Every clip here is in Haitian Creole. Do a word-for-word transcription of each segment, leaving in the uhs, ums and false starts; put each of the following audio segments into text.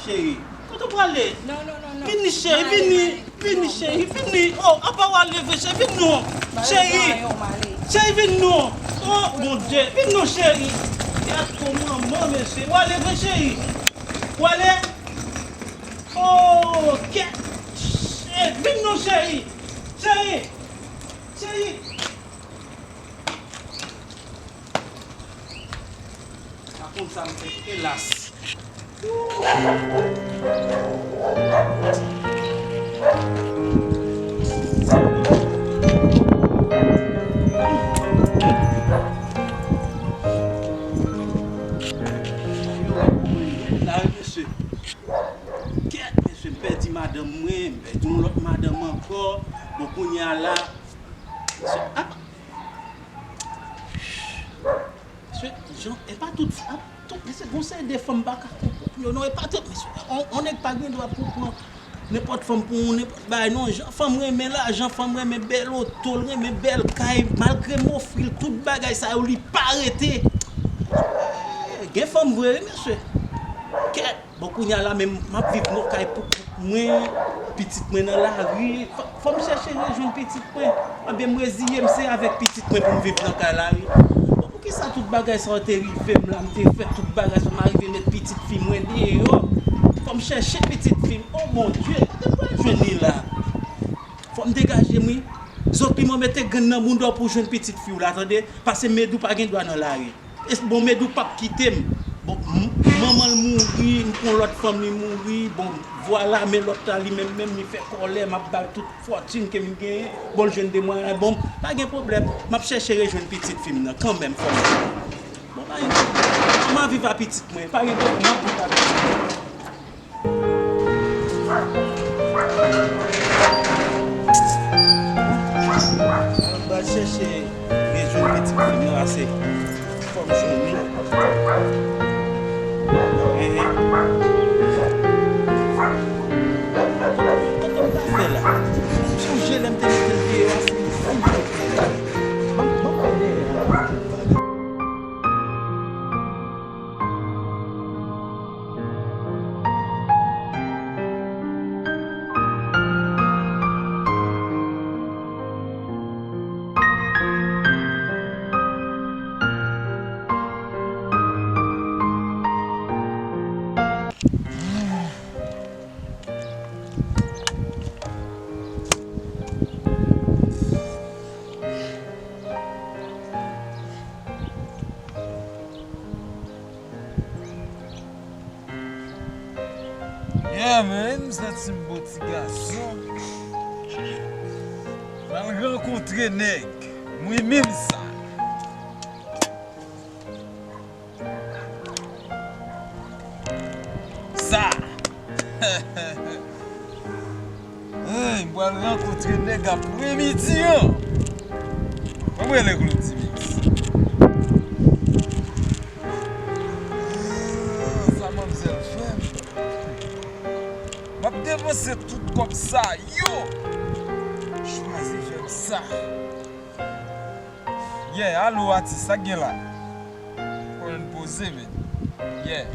Cheri, kote w prale? Non, non, non, non. Vini, cheri, vini. Vini, cheri, vini. Oh, apa w ale vre, cheri? Vin non. Cheri. Cheri, vin non. Oh, Bondye. Vin non, cheri. Gad kòman manman, mesye. W ale vre, cheri? W ale? Oh, kèt. Cheri, vin non, cheri. Cheri. Cheri. Pa konn sa m fè, elas. Yo, mesye. Kèt, mesye, m pèdi madanm mwen, m pèdi yon lòt madanm ankò. Bon, kounye a la, mesye, ah! Mesye, jan, e pa tout, ah, tout, mesye, gon seri de fanm m pa ka konprann yo, non, e pa tout, mesye, on, on nèg pa gen dwa pou pran nenpòt fanm pou yon nenpòt bagay, non, jan fanm renmen lajan, fanm renmen bèl oto, l renmen bèl kay, malgre m ofri l tout bagay sa yo, li pa rete. Eh, gen fanm vre, wi, mesye. Kèt. Bon, kounye a la menm, m ap viv nan kay pou kont mwen, pitit mwen nan lari. Fò, fò m chèche rejwenn pitit mwen. Ebyen, m reziye m, se avèk pitit mwen pou m viv nan kay la, wi. Bon, poukisa tout bagay sa yo te rive m la, m te fè tout bagay sa yo, m arive met pitit fi mwen deyò. Fò m chèche pitit fi m. Oh, Bondye, kote m pral jwenn li la? Fò m degaje m, wi. Zòt pi mwen mete grenn nan bounda w pou w jwenn pitit fi w la, tande? Pase Medou pa gen dwa nan lari. Es-, bon, Medou p ap kite m. Bon, m-, manman l mouri, m pran lòt fanm li mouri. Bon, vwala, men lòt la, li menm, menm, li fè kòlè, m ap ba l tout fòtin ke m genyen. Bon, l jwenn de mwa, bon, pa gen pwoblèm. M ap chèche rejwenn pitit fi m nan, kanmenm, fò m. Bon, pa gen pwoblèm. M ap viv a pitit mwen, pa gen pwoblèm, m ap viv a pitit mwen. Mwen pral chèche rejwenn pitit fi m nan, pase fò m jwenn li. Enhen. Kote m ta fè la? M sonje lè m te mete l deyò a, se m fou m te fè la. Ban m, ban m fè dèyè a. Yeah, man, m santi m bon ti gason. Pral rankontre nèg. Mwen menm sa. Sa. Hey, m pral rankontre nèg apremidi an. Kòman rele Claude Timex? Ah, sa manmzèl fè m. M ap depanse tout kòb sa yo. Chwazi fè m sa. Yeah, alo atis, sa k gen la? Fò n poze, men. Yeah.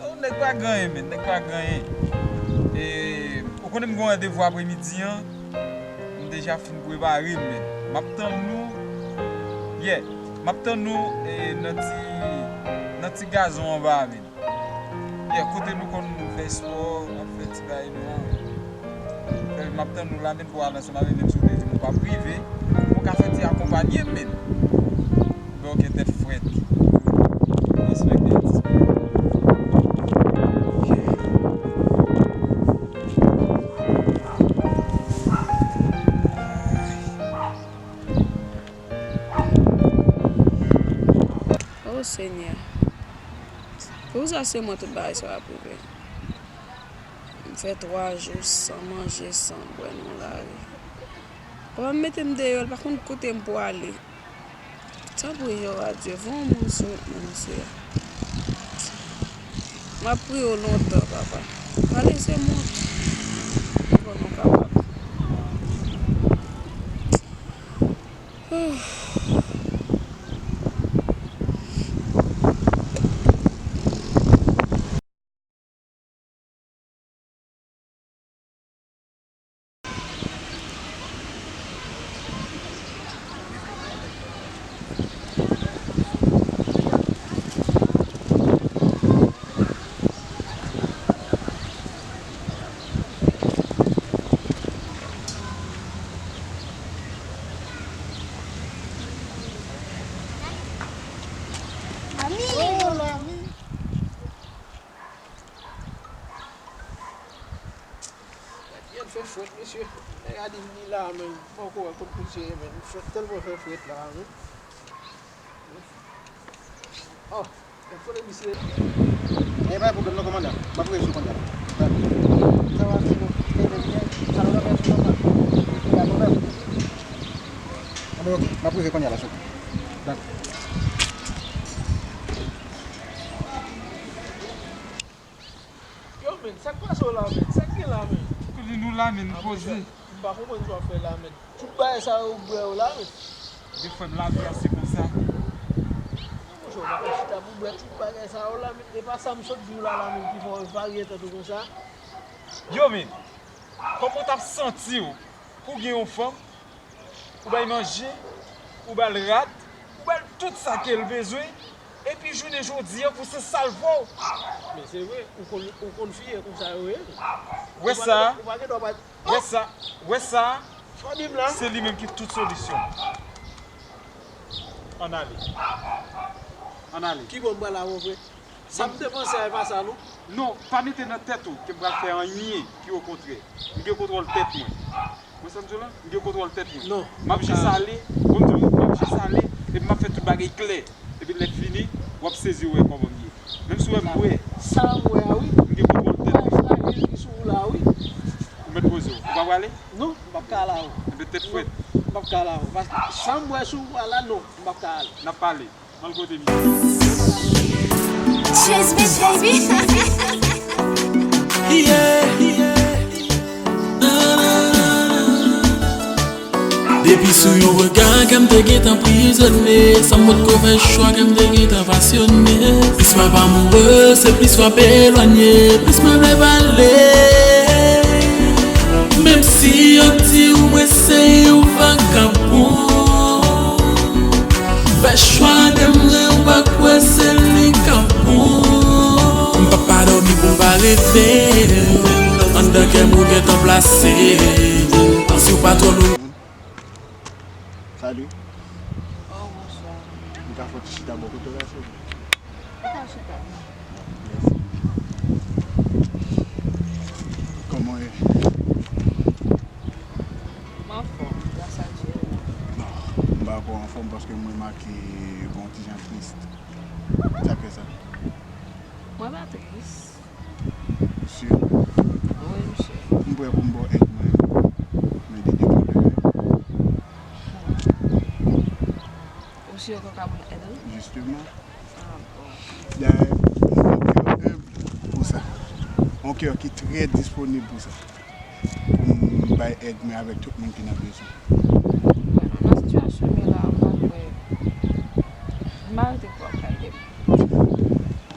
Oh, nèg pa gen anyen, men. Nèg pa gen anyen. E, ou konnen m gen yon randevou apremidi an. M deja fin prepare m, men. M ap tann nou. Yeah. M ap tann nou, e, nan ti, nan ti gazon anba a, men. Yeah, kote nou konn fè espò, n ap fè ti bagay nou an. Fè m ap tann nou la, men, pou al ansanm avè m, menm si w te di m ou p ap rive, ou ka fè ti akonpanye m, men. Ben, oke, tèt frèt. Respekte atis mwen. O Senyè, poukisa se mwen tout bagay sa yo ap rive? M fè twa jou san manje, san bwè nan lari. Papa m mete m deyò, l pa konn kote m pwale. Tanpri, Jewova Dye, voye yon moun sou wout mwen, mesye. M ap priye w lontan, papa. Pa lese m wont. M konnen w kapab. Fè frèt, mesye. Nèg a di m li la menm. Poko wè kot pou l sere menm. Frèt tèlman fè frèt la menm. Oh, e kote misye? E pa pwoblèm non, kòmandan. M ap voye sou kòmandan. Sa va, se bon. E, men, sa nou fè sou kòmandan? Ya, pwoblèm. Anben, ok, m ap rive kounye a la, sou. Dakò. Yo, men, sa k pase w la, men? Sa k gen la, men? Kote nou la, men, poze. M pa konprann sa w ap fè la, men. Tout bagay sa yo ou bwè yo la, men. De frè m, lavi a se konsa. Monchè, w pa ka chita pou bwè tout bagay sa yo la, men. E pa sa m sot di w la, la, men, ki fè w varye tèt ou konsa. Yo, men, kòman w t ap santi w pou w gen yon fanm, ou bay manje, ou ba l rad, ou ba l tout sa ke l bezwen, epi jounen jodi a pou se sa l fè w. Men se vre, ou konn, ou konn fi e konsa yo ye. Wè sa? Ou pa gen dwa pa. Wè sa? Wè sa? Sa w di m la? Se li menm ki tout solisyon. Ann ale. Ann ale. Ki bò m pral la, mon frè? Sa m te panse a, e pa sa, non. Non, pa mete nan tèt ou ke m pral fè anyen ki okontrè. M gen kontwòl tèt mwen. Wè sa m di w la? M gen kontwòl tèt mwen. Non, m ap jis ale, bon, m di w, m ap jis ale, epi m ap fè tout bagay klè. Epi lè fini, w ap sezi, w wè kòman m ye. Menm si w wè m bwè. Sa m wè a, wi. M gen kontwòl tèt mwen. Vayaj la, jezi sou ou la, wi. Ou mèt poze w. Ou pa prale? Non, m p ap ka al a ou. Enben, tèt frèt. Non, m p ap ka al a ou. Paske sa m wè sou ou a la, non, m p ap ka al. N ap pale. Ann kote misye. Cheers, bitch, baby. Yeah, yeah. Depi sou yon rega, kè m te gentan prizone. San m potko fè chwa, kè m te gentan pasyone. Plis m ap amoure, se plis w ap elwanye. Plis mwen vle pale. Menm si yo di w mwen se yon vagabon. Fè chwa de mwen, ou pa kwè se li k ap bon. M p ap pa dòmi pou m pa reve. Anndan kè m ou gentan plase. Si w pa twò lou. Salut. Oh, bonswa. M ka fè yon ti chita bò kote w la, silvouplè? Ou ka chita. Mèsi. Kòman w ye? M anfòm, gras a Dye. Non, m pa kwè w anfòm paske m remake w yon ti jan tris. Sa k fè sa? Mwen pa tris. Si. Wi, misye. M prè pou m ba w èd mwen. Men de de pwoblèm. Ou si yo ka ban m èd ou? Jisteman. Ah, bon. Dayè, yon kè enb pou sa. Yon kè ki trè disponib pou sa. Pou m bay èd mwen avèk tout moun ki nan bezwen. Bon, nan sitiyasyon m ye la, m pa kwè. M pa rete kwè ap kay de m.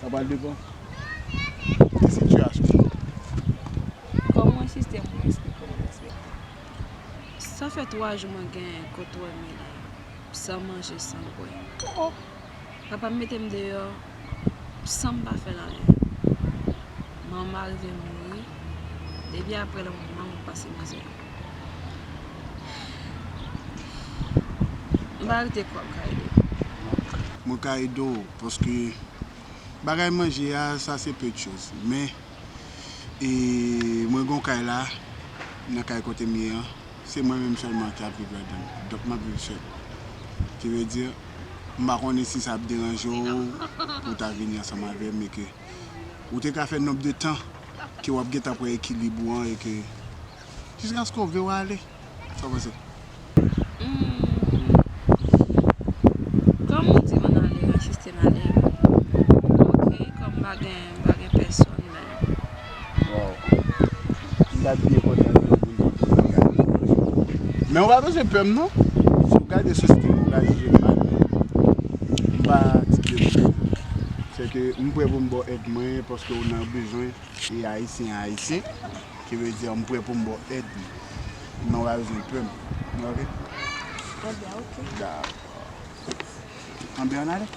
Sa pral depann de sitiyasyon. Kòm ou ensiste pou m eksplike w, m eksplike. Sa fè twa jou mwen gen kontwòl mwen la. San manje, san bwè. Oh, oh. Papa m mete m deyò san m pa fè l anyen. Manman m arive mouri. Depi apre l mouri, manman m pase mizè. M pa rete kwè m ka ede. Mwen ka ede w, paske bagay manje a, sa se peu de choses. Men, e, mwen gon kay la, nan kay kote m ye an, se mwen menm sèlman ki ap viv ladan l. Donk, m ap viv sèl. Ki vle di, m pa konnen si sa ap deranje w pou w ta vini ansanm avè m e ke ou te ka fè nonb de tan ke w ap gentan pran ekilib ou an e ke jiskaske w vle w ale. Sa w panse? Hmm. Kòm ou di m ann ale, m ensiste m ale. Oke, kòm m pa gen, m pa gen pèsòn, men. Waw. M ta byen kontan gen yon moun ki pou m gade. Men w pa bezwen pè m non. Si w gade sou stil m, w ka jije m mal, men m pa tip de moun. Se ke m prè pou m ba w èd mwen, paske w nan bezwen. E ayisyen a ayisyen, ki vle di m prè pou m ba w èd mwen. Men w pa bezwen pè m. Oke? Ebyen, oke. Dakò. Anben, ann ale.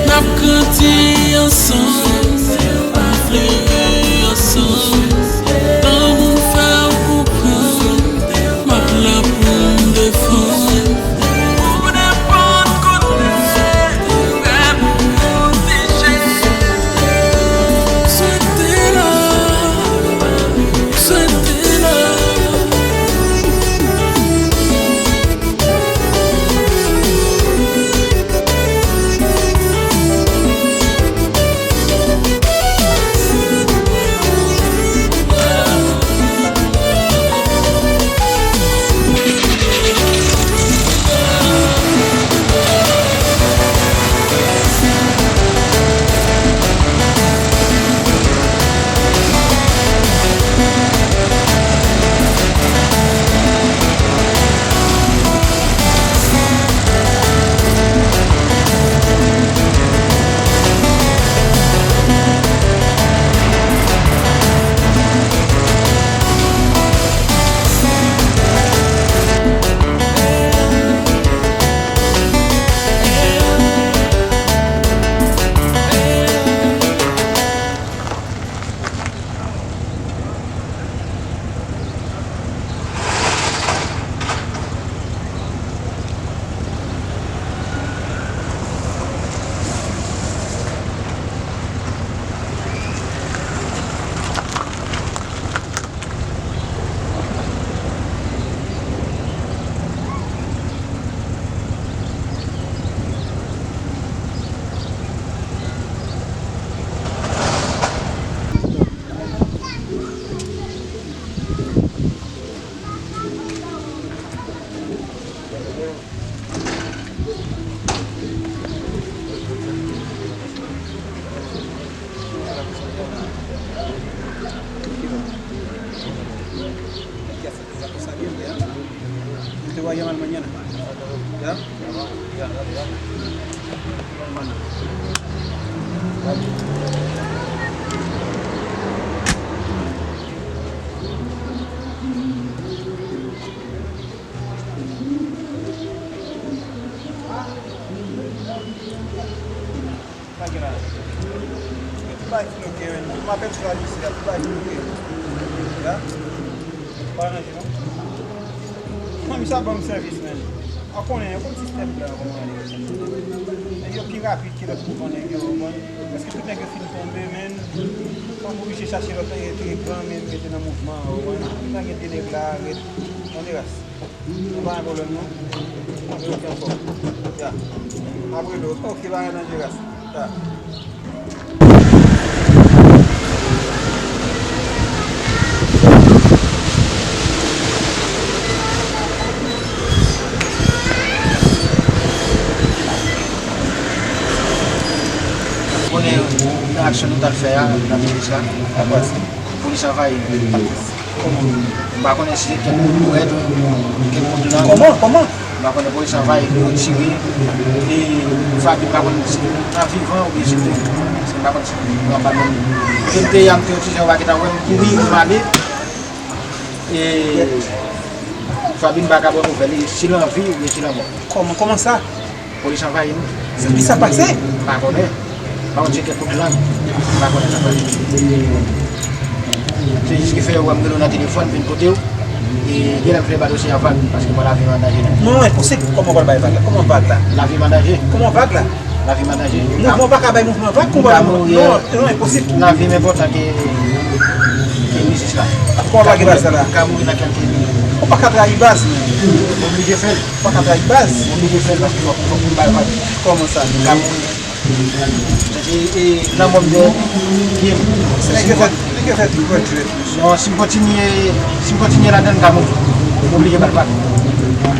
N ap grandi ansanm, n ap fleri ansanm. Lanmou fè w konprann, m ap Te vaya mal mañana. Ya? Ya, ya, ya. Pa gen la. Tout bagay ki bloke, men. M apèl sou la lise la, tout bagay ki bloke. Ya? Pa ranje, non? Mwen, misye ap ban m sèvis, men. Ou konnen, ou konn sistèm la, kòman l ye. Nèg yo pi rapid ke lòt mouvman nèg yo, ou konprann? Paske tout nèg yo fin tonbe, men. Fò m oblije chache lòt, e, e, gran, men mete nan mouvman, ou konprann? Tout nèg gen de nèg la, ret. Yon de ras. Nou pa gen pwoblèm, non. Mwen, ok, ankò. Ya. M ap rele w. Ok, pa gen danje, ras. Ya. Konnen nan aksyon nou t al fè a nan minis la, polis anvayi. M pa konnen si se kèk kout bourèt, kèk kout lang. Kòman? Kòman? M pa konnen, polis anvayi, yo tire. E Fabi, m pa konnen si l an vivan oubyen si l te, si m pa konnen si l anba menm. Kote m te ye a, m te yon ti jan, ou pa gentan wè m kouri, m ale. E Fabi, m pa ka ba w nouvèl li, si l an vi oubyen si l anmò. Kòman, kòman sa? Polis anvayi nou. Sa, ki sa pase? M pa konnen. M pa konn se kèk kout lang. M pa konnen sa pase. Se jis ki fè ou wè m rele w nan telefòn, vin kote w. E genlè m vle ba dosye a vag, paske mwen lavi m an danje la. Non, enposib. Kòman w pral bay vag la? Kòman vag la? Lavi m an danje. Kòman vag la? Lavi m an danje. Mouvman pa ka bay mouvman vag, kòman bay mouvman? Non, non, enposib. Lavi m enpòtan ke, ke mizis la. Kòman w lage baz sa la? M ka mouri nan kèlke minit. Ou pa ka trayi baz, men. M oblije fè l. Ou pa ka trayi baz. M oblije fè l paske fòk, fòk m bay vag. Kòman sa? M ka mouri. Se, e, e, lanmò m dèyè pye m. Se nèg yo fè, nèg yo fè tripòt jwèt, mesye. Non, si m kontinye, si m kontinye ladan l, m ka mouri. M oblije ba l vag.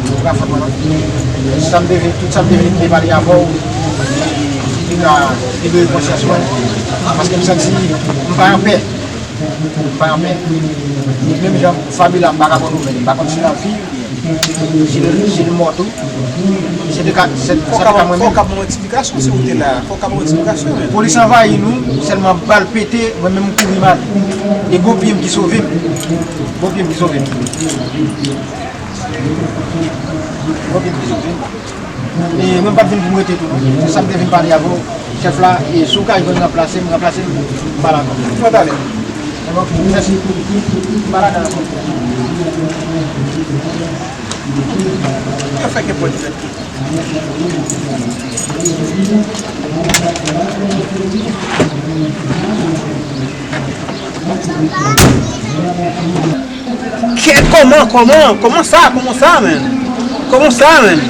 Se pa fòt mwen, non. Sa m te vle, tout sa m te vle, m te pale avè w. Li ka libere konsyans mwen. Paske m santi m pa anpè. M pa anpè. Menm jan Fabi la, m pa ka ba w nouvèl. M pa konn si l an vi oubyen si l, si l mò tou. Se te ka, se, se te ka mwen menm. Fò w ka ban m eksplikasyon si w te la. Fò w ka ban m eksplikasyon, men. Polis anvayi nou, sèlman bal pete, mwen menm m kouri m ale. E gon pye m ki sove m. Gon pye m ki sove m. Gon pye m ki sove m. E mwen m pa t vin pou m rete tou, non. Se sa m te vin pale avè w, chèf la, e si w ka jwenn ranplase m, ranplase m, m pa la ankò. Mwen pale. Mèsi. M pa ladan ankò. Yo fè ke pòt jwèt. Kè, kòman, kòman, kòman sa, kòman sa, menn? Kòman sa, menn?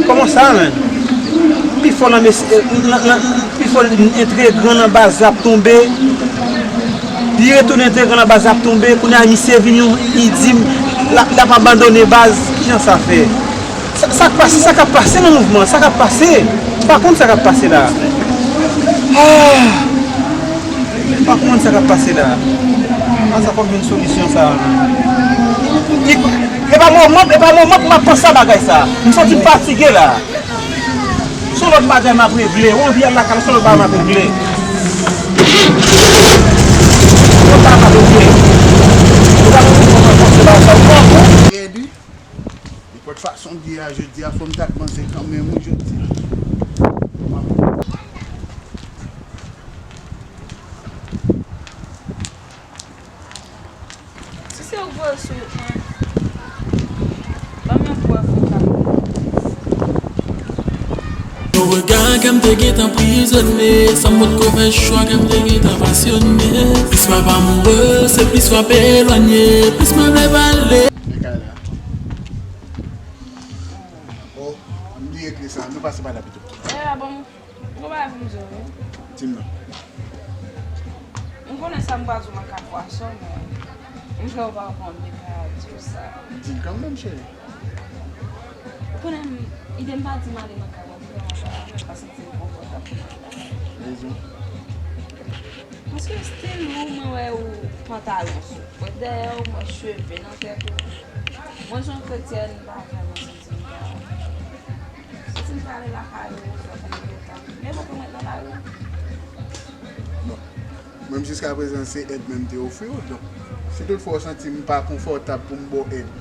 Kòman sa, menn? Pifò nan mes-, nan, nan, pifò entregran nan baz la ap tonbe. Li retounen entregran nan baz la ap tonbe. Kounye a, misye vini, li di m l ap, l ap abandone baz. Kijan sa fè? Sa, sa k pase, sa k ap pase nan mouvman, sa k ap pase? M pa konn sa k ap pase la. Ah! M pa konn sa k ap pase la. An sa fò m jwenn solisyon sa. E pa moman, e pa moman pou m ap panse a bagay sa. M santi m fatige la. Se yon lòt bagay m ap regle. Ou anvi al lakay, se yon lòt bagay m ap regle. Se yon lòt bagay m ap regle. Ou pa konn kòman panse bagay sa. Ou pran kou. Nenpòt fason m ye a jodi a, fò m ta kòmanse kanmenm wi jodi a. Si se ou k voye sou wout mwen, ban m yon pwèv ou ka. Yon rega ke m te gentan prizone, san m potko fè chwa ke m te gentan pasyone. Plis m ap amoure, se plis w ap elwanye, plis mwen vle pale. Li kay la. Oh, m bliye kle sa. Nou pase pa la pito. Eh, ah bon, m gon bagay pou m di w, wi. Di m non. M konnen sa m pral di w makak pwason, men m vle w pa konprann, m te ka di w sa. Di l kanmenm, cheri. Ou konnen, ide m pa di m ale nan kay la, m vrèman pa renmen paske m santi m konfòtab. Rezon. Paske stil ou, mwen wè ou pantalon sou pwent dèyè w, mwen cheve nan tèt ou. Mwen, jan kretyèn, m pa vrèman santi m ka. Santi m ka ale lakay ou, sa fè m gentan. Men bon, pou mwen nan lari. Non. Mwen, jiska prezan, se èd mwen m te ofri w. Donk, si toutfwa w santi m pa konfòtab pou m ba w èd,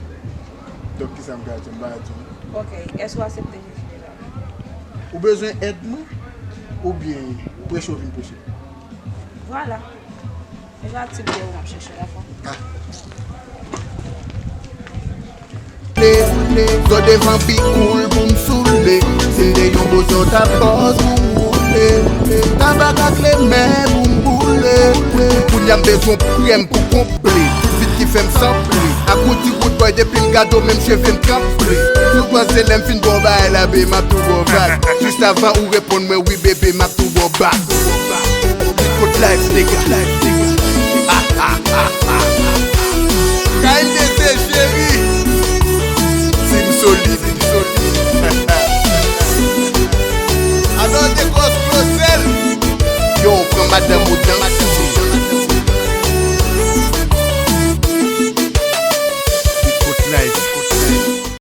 donk, kisa m ka di w? M pa di w. Ok, èske w aksepte jije la? Ou bezwen èd mwen? Oubyen preche w vin preche? Vwala. Deja tip de ou m ap chèche la fò. Zò devan pi koul pou m soule. Se te yon bosò ta pòz pou m woule. Tabak ak lemè pou m boule. Kounye a m bezwen prèm pou konple. Tout bit ki fè m sanble. Ak Roody Roodboy depi m gade w menm cheve m tranble. Sou kwaze lè m fin ba w bagay la bebe m ap tou ba w vag. Jis avan ou reponn mwen wi bebe m ap tou ba w bak. Bit kot life nigga.